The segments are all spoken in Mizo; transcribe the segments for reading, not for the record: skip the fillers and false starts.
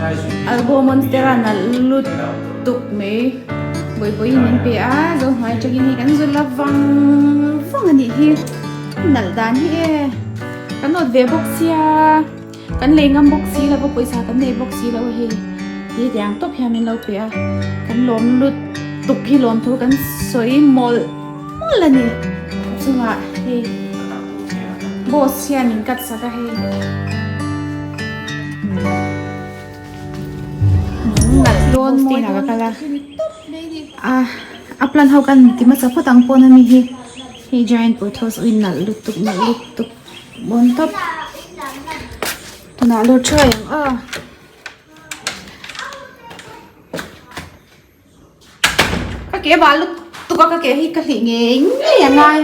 Albo monstera nalh lutuk mai Bawibawiin min pe a, zo hnuai atangin hei kan zu la vang vang a nih hi nalh dan hi e kan nawt ve bawk sia kan lei ngam bawk si lo va pawisa kan nei bawk si lo a hei ti tiang tawp hian min lo pe a kan lawm lutuk hi lawm thu kan sawi mawlh mawlh a ni chungah hei boss hian min cut sak a hei. Dawn mawi dawn ka kal a a a plan ho kan ti hmasa phawt ang pawn ami hi hei giant pothos ui nalh lutuk nalh lutuk bawn tawp tunah lut thuai ang aw. Ka ke bal lutuk a ka ke hi ka hlih ngei ngei a ngai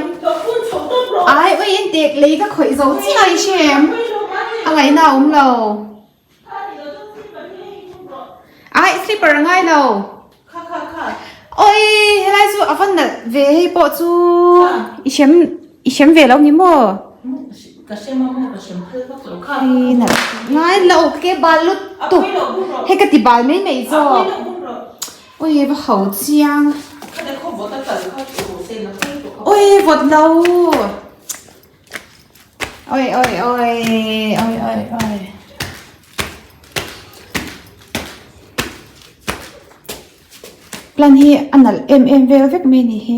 ai ui en tek lei ka khawih zo chiah i hrem a ngaihna a awm lo ai slipper a ngai lo oi helai chu a va nalh ve hei pawh chu i hrem i hrem ve lo ni maw Hei nalh ngai lo ka ke bal lutuk hei ka ti bal mai mai zawk ui va ho chiang ui vawt lo oi oi oi oi oi oi plan hi a nalh em em vel vek mai a ni hi.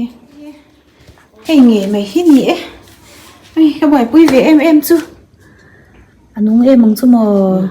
Hei ngei mai hi ni e hei ka buaipui ve em em chu a nung em ang chu maw.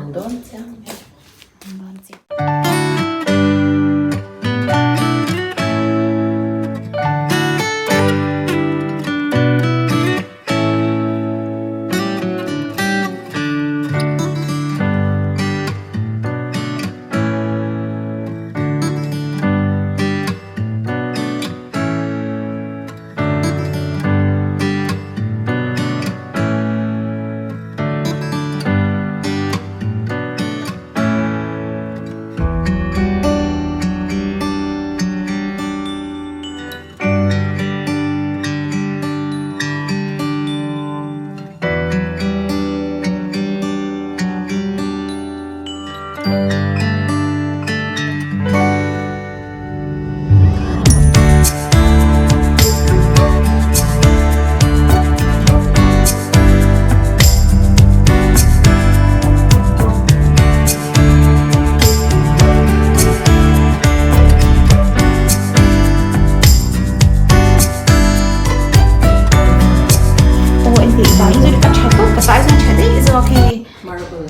Aw engtih zah hi a tha tawp ka tai chuan tha daih zawk hei. Marble.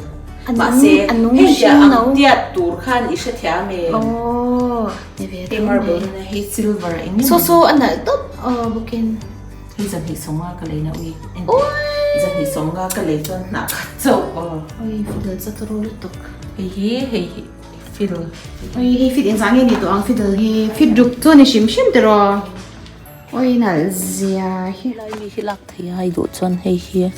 Mahse, hei tia ang tiat tur khan i hrethiam e. Aww, ni ve Hei marble na hei silver eng So so a nalh tawp aw bawkin. Hei zahnih sawnga ka lei na ui. Zahnih sawnga ka lei chuan hnah khat chauh aw. Ui fiddle chu turu lutuk. Hei hi hei hi fiddle. Ui hei fit engzah nge ni tawh ang fiddle hi fit ruk chu ni hrim hrim tiraw. Ui nalh zia hi. Lai mi hi lak thei a hei duh chuan hei hi.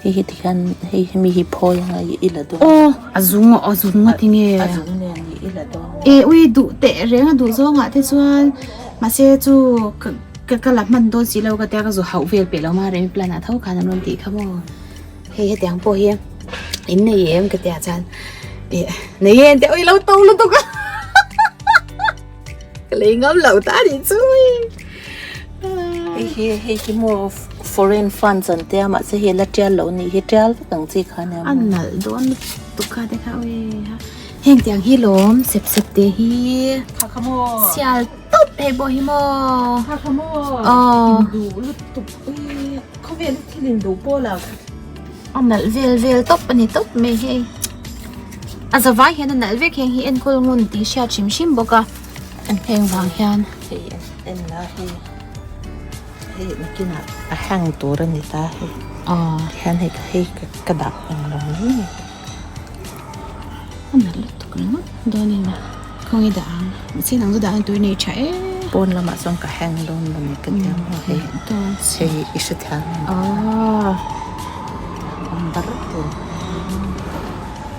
Hei hi tikhian hei hi mi hi phawi anga i la dawn. Aw a zung a zung a tinge. A zung nen i i la dawn. E ui duh teh reng a duh zawng ah te chuan mahse chu ka ka la hman dawn si lo ka tia ka zu hauh vel peh lo ma rem plan ah tho khan an rawn tih kha maw. Hei hetiang pawh hi in nei em ka tia chuan e nei em te ui lo to lutuk a. Ka lei ngam lo ta a nih chu. Hei hi hei hi maw foreign funds an tia mahse hei la tial lo nih hi tial vek ang chi kha nia maw. A nalh dawn lutuk kha te kha ui ha. Heng tiang hi lawm sep sep te hi. Kha kha maw. Sial tawp hei pawh hi maw. Kha kha maw. Aw. Induh lutuk ui khawvel hi thil induh pawh lo. A nalh vel vel tawp a ni tawp mai hei. A zavai hian a nalh vek heng hi enkawl ngun tih hriat hrim hrim bawk a heng vang hian. Hei en la hei hei nakinah a hang tur a ni ta hei tihian hei hei ka dah ang lo mai ni. A nalh lutuk ringawt dawnin khawnge dah ang mahse nang chu dah ang tur nei tha em. Pawn lamah chuan ka hang dawn lo ni ka tia maw hei hei i hrethiam em. Awm bar tur.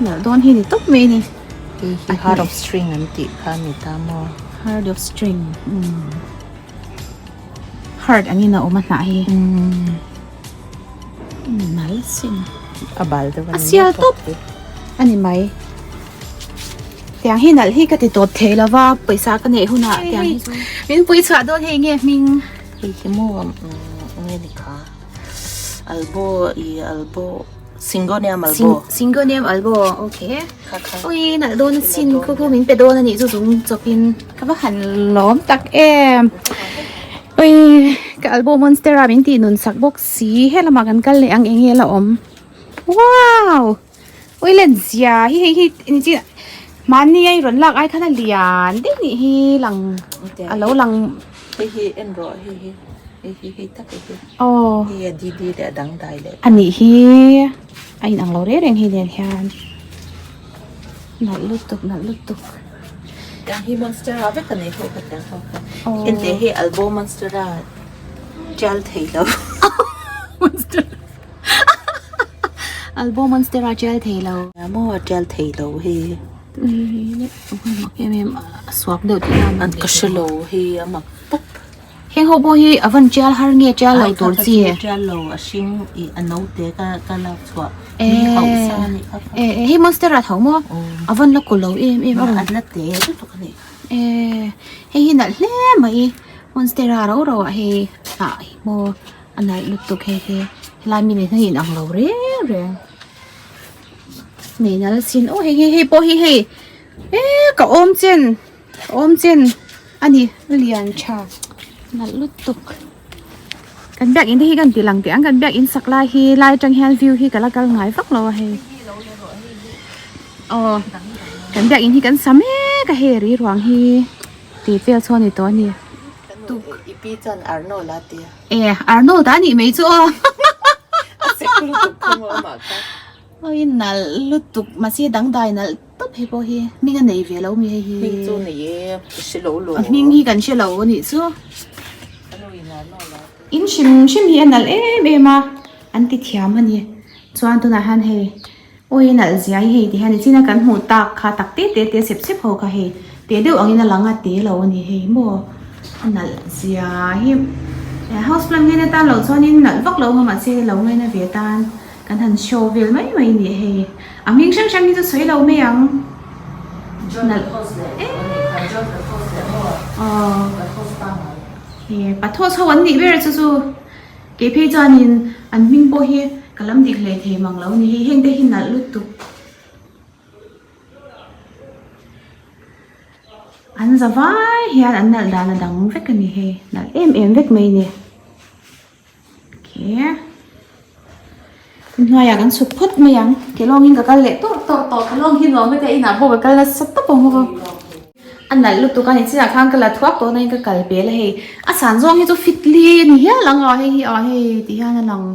Nalh dawn hi ni tawp mai a ni. Hei hi heart of string an tih kha a ni ta maw? Heart of string umm heart angin a awm a hnah hi nalh sin a bal deuh a sial tawp a ni mai. Tiang hi nalh hi ka ti tawp thei lo va, pawisa ka neih hunah tiang hi chu min pui chhuah dawn hei nge hming. Hei hi maw nge ni kha albo i albo Syngonium albo. Syngonium albo okay. Ui nalh dawn a sin khu khu min pe dawn a nih chu zung chawpin ka va han lawm tak em. Ui ka albo monstera min tih nun sak bawk si helamah kan kal leh ang eng nge la awm. Wow! Ui len zia hi hei hi ni chi mahni a i rawn lak ai khan a lian deuh nih hi lang a lo lang. Hei hi en rawh hei hi hei hi hei tak hei hi aw hei a didi leh a dangdai leh a nih hi a inang lo reng reng hei nen hian nalh lutuk nalh lutuk. Tiang hi monstera vek a nei ho kha tiang ho kha hente hi albo monstera tial thei lo. Monstera. Albo monstera tial thei lo. Maw a tial thei lo hi. Mak em em a suak deuh tih na An ka hre lo hi a mak tawp. Heng ho pawh hi a van tial har nge tial lo tur chi. Tial lo a hring i a naute ka ka lak chhuah mi hauh sa a nih kha. E hei monstera tho maw a van la kawh lo em em a rawn. An la te lutuk a nih kha. E hei hi nalh hle mai monstera ro ro ah hei ah hi maw. A nalh lutuk hei hi helai mi nen hian in ang lo reng reng nei nal sin aw hei hi hei pawh hi hei eee ka awm chen ka awm chen a ni a lian tha nalh lutuk kan biak in te hi kan ti lang teh ang kan biak in sak lai hi lai atang hian view hi ka la kal ngai vak lo a hei aw kan biak in hi kan sa mek a hei ri ruang hi tih vel chu a ni tawh a ni. Tuk i pi chuan Arnold a ti a. E Arnold a nih mai chu aw. A sek lutuk kha maw amah kha. Oi nalh lutuk mahse dangdai nalh tawp hei pawh hi hming a nei ve lo mi hei hi. Hming chu nei e ka hre lo lo. A hming hi kan hre lo a nih chu. Ka nu in Arnold a ti. In hrim hrim hi a nalh em em a an ti thiam a ni. Chuan tunah hian hei Awi nalh zia hi hei ti hian nichina kan hmuh tak kha tak te te te sep sep ho kha hei te deuh angin a lang a te lo a ni hei maw a nalh zia hi house plant ngen atan loh chuanin nalh vak lo ang a mahse lo ngaina ve tan kan han show vel mai mai a ni hei a hming hrang hrang hi chu sawi lo mai ang nalh aw pathos ho an nih ber chu chu. Kei phei chuanin an hming pawh hi ka lam dik hlei thei mang lo a ni hei heng te hi nalh lutuk an za vai hian an nalh dan a dang vek a ni hei nalh em em vek mai a ni okay inhnuaiah kan chhuk phawt mai ang kelawngin ka kal leh tawrh tawrh tawh kelawng hi nuam ka tia inah pawh ka kal nasa tawp ang bawk a. A nalh lutuk a ni chinah khan ka la thuak tawh na in ka kal pel a hei a san zawng hi chu fitli a ni hial ang a hei hi ah hei ti hian a lang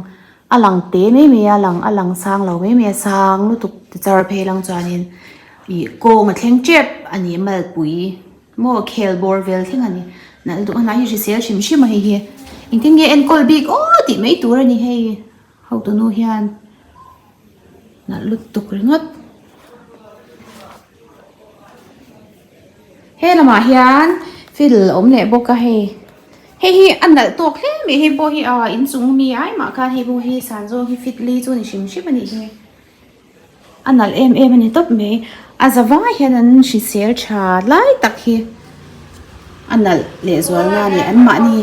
a lang te mai mai a lang a lang sang lo mai mai a sang lutuk ti char phei lang chuanin ih kawng a thleng tep a ni malpui maw khel bawr vel thleng a ni nalh lutuk a hnai hi hrisel hrim hrim a hei hi engtin nge enkawl bik aw tih mai tur a ni hei hotu nu hian nalh lutuk ringawt. He lamah hian fiddle a awm leh bawk a hei hei hi a nalh tawk hle mai hei pawh hi ah inchung mi ai mah khan hei pawh hi san zawng hi fit li chu a ni hrim hrim a nih hi a nalh em em a ni tawp mai a za vai hian an hrisel tha lai tak hi a nalh leh zual na a ni an mahni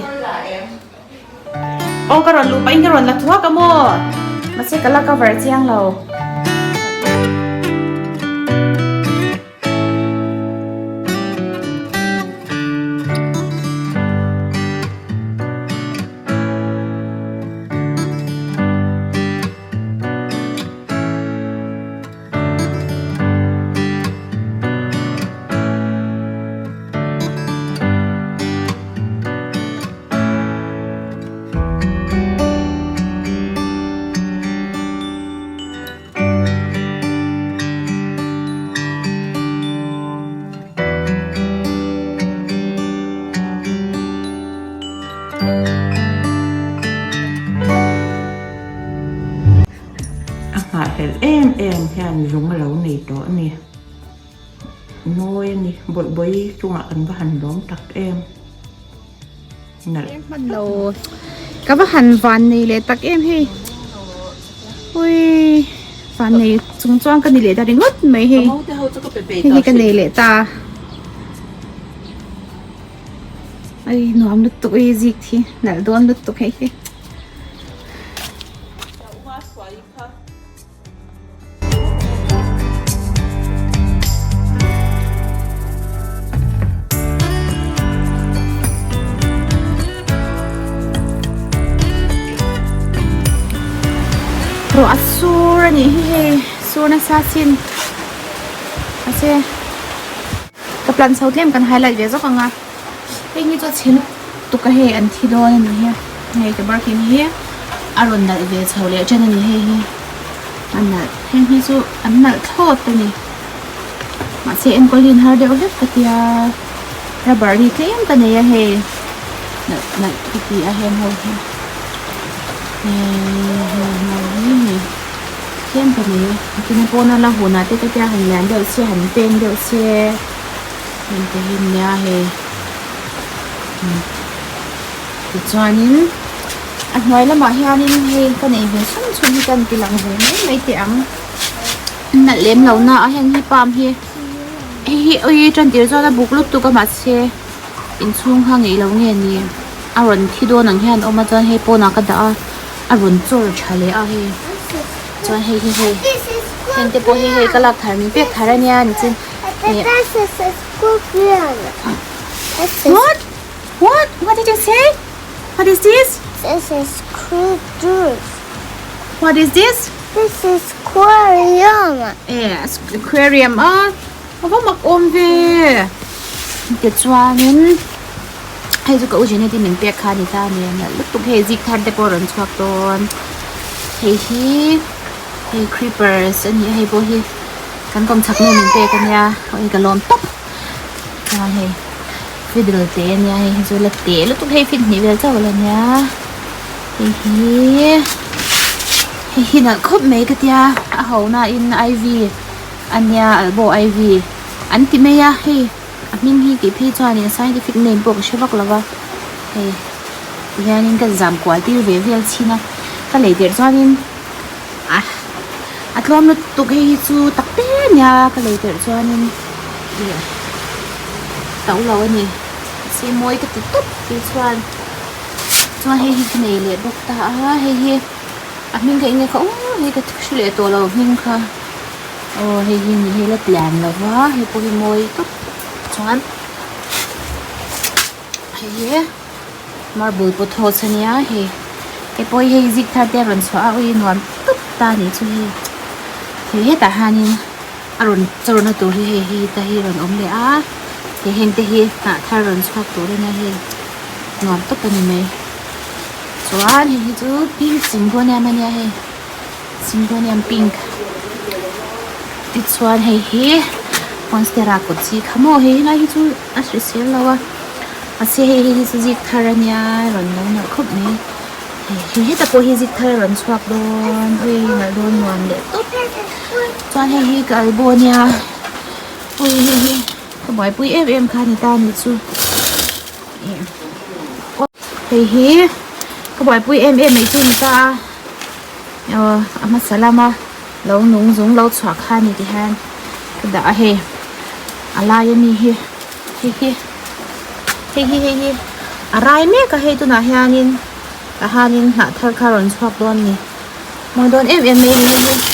aw ka rawn luh pahin ka rawn la thuak a maw mahse ka la cover chiang lo. A nghahhlelh em em hian zung a lo nei tawh a ni. Mawi a ni. Bawihbawi chungah kan va han lawm tak em. Nalh. Hman lo. Ka va han van nei leh tak em hei. Ui. Vannei chung chuan ka ni leh ta ringawt mai hei. Hei hi ka nei leh ta. Ai nuam lutuk ei zik thi nalh dawn lutuk hei hi. Ruah a sur a nih hi hei sur nasa sin mahse ka plan chho tlem kan highlight ve zawk ang a heng hi chu a chhe lutuk a hei an thi dawn a ni hi hei ka barkin hi a rawn nalh ve chho leh ṭan a ni hei hi a nalh heng hi chu an nalh thlawt a ni mahse enkawl hi an har deuh hlek ka tia rubber hi tlem ka nei a hei nalh nalh ka ti a heng ho hi hei hi tlem ka nei a tin pawna la hunah te ka tia han lian deuh se han peng deuh se heng te hi nia hei tichuanin a hnuai lamah hianin hei ka nei ve chhun chhun hi ka inti lang ve mai mai teh ang nalh lem lo na a heng hi palm hi hei hi ui tan tir chuan a buk lutuk a mahse inchhung kha ngeih lo nge ni a rawn thi dawn ang hian a awm a chuan hei pawnah ka dah a a rawn chawr tha leh a hei chuan hei hi hei heng te pawh hi hei ka lak thar min pek thar ania nichin What? What? What did you say? What is this? This is juice. What is this? This is aquarium. Yes, aquarium. Ah, ava mak awm ve. Tichuanin hei chu ka u Jeanette min pek kha a ni ta a ni. Nalh lutuk hei zik thar te pawh a rawn chhuak dawn. Hei hi hei creepers a ni a hei pawh hi kan kawmchhak nu min pek a nia hei ka lawm tawp. Chuan hei fiddle te a nia hei hi chu la teh lutuk hei fit hnih vel chauh a la nia hei hi hei hi nalh khawp mai ka tia a ho na in ivy a nia albo ivy an ti mai a hei a hming hi tih phei chuan in scientific name pawh ka hre vak lo va hei tihian in ka zam kual tir ve vel chhin a ka lei tirh chuan in ah a tlawm lutuk hei hi chu tak te ania ka lei tirh chuanin ih to lo a ni mahse mawi ka ti tawp tih chuan chuan hei hi ka nei leh bawk ta a hei hi a hming kha eng nge kha aw hei ka hre leh tawh lo hming kha aw hei hi ni hei la tlian lo va hei pawh hi mawi tawp chuan hei hi. Marble pothos ania hei hei pawh hi hei zik thar te a rawn chhuah a ui nuam tawp ta anih chu hei hei hetah hianin a rawn chawrna tur hi hei hei ta hi a rawn awm leh a hei heng te hi hnah thar rawn chhuak tur ania hei nuam tawp ani mai chuan hei hi chu pink syngonium ania hei syngonium pink tichuan hei hi monstera kut chi kha maw hei helai hi chu a hrisel lo a. Mahse hei hi chu zik thar ania rawn lo nalh khawp mai hei hetah pawh hi zik thar a rawn chhuak dawn ui nalh dawn nuam leh tawp chuan hei hi ka albo ania ui hei hi ka buaipui em em kha a ni ta a nih chu hei hi ka buaipui em em mai chu a ni ta a aw a hmasa lama lo nung zung lo chhuah kha a ni ti hian ka dah a hei a lai ami hi. Hei hi hei hi hei hi a rai mek a hei tunah hianin tah hianin hnah thar kha a rawn chhuak dawn a ni mawi dawn em em mai a ni hei hi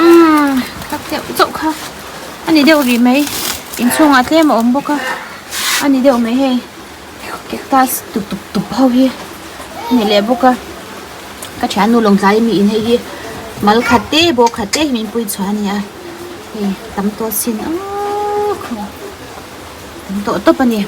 umm kha deuh chauh kha a ni deuh rih mai inchhungah tlem a awm bawk a a ni deuh mai hei cactus tup tup tup ho hi a ni leh bawk a ka thiannu lawngtlai mi in hei hi mal khat te bawk khat te hi min pui chhuah a ni a. Hei tam tawh sin aw khaw tam tawh tawp a ni.